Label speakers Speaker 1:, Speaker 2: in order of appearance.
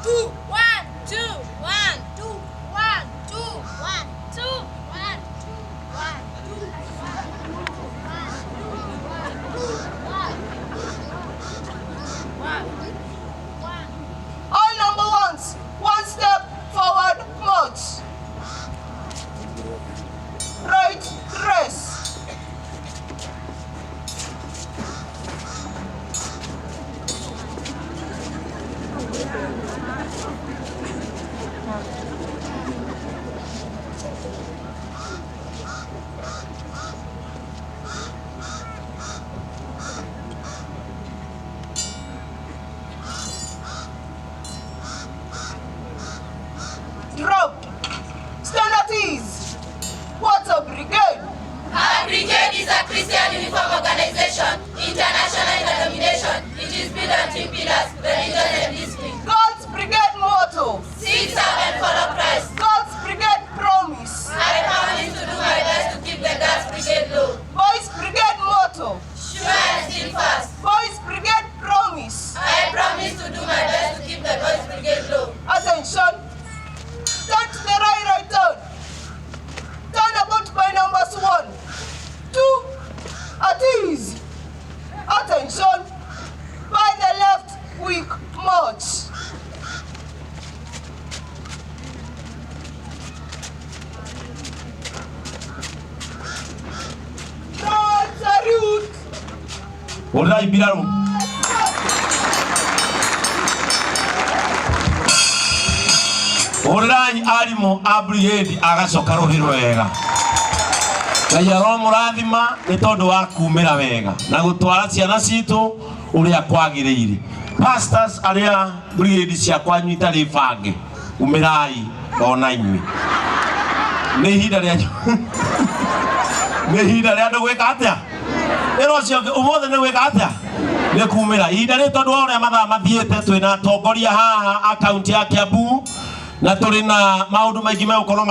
Speaker 1: 2, 1, 2, 1, 2, 1, 2, 1, 2, 1, 2, 1, 2, 1, 1.
Speaker 2: All number ones, one step forward march. Right rest. Dropped. Stand at ease. What's a brigade?
Speaker 1: Our brigade is a Christian uniform organization, international in denomination. It is built on three pillars, religion and discipline.
Speaker 2: God's brigade motto.
Speaker 1: Seek, serve, and follow Christ.
Speaker 2: God's brigade promise.
Speaker 1: I promise to do my best to keep the God's brigade low.
Speaker 2: Boys brigade motto.
Speaker 1: Sure and steadfast.
Speaker 2: Boys brigade promise.
Speaker 1: I promise to do my best to keep the Boys Brigade low.
Speaker 2: Attention. Turn to the right, right turn. Turn about by numbers 1, 2, at ease. Attention. By the left, quick march. Right salute.
Speaker 3: Hũrĩrai mbirarũ. Hũrĩrai arimũ a brigade agacoka rũhĩ wega. Ngai aromũrathima nĩ tondũ wa kumĩra wega na gũtwara ciana citũ ũrĩa kwagĩrĩire. Pastors arĩa brigade cia kwanyu itarĩ bange, umĩrai ona inyuĩ. Nĩ ihinda rĩa nĩ ihinda rĩa andũ gwĩka atĩa? Ĩra ũcio ũngĩ ũmũthĩ nĩ gwĩka atĩa? Nĩ kumĩra ihinda rĩrĩ tondũ wa ũrĩa mathaa mathiĩte twĩna atongoria haha a kaunti ya Kiambu na tũrĩ na maũndũ maingĩ megũkorwo.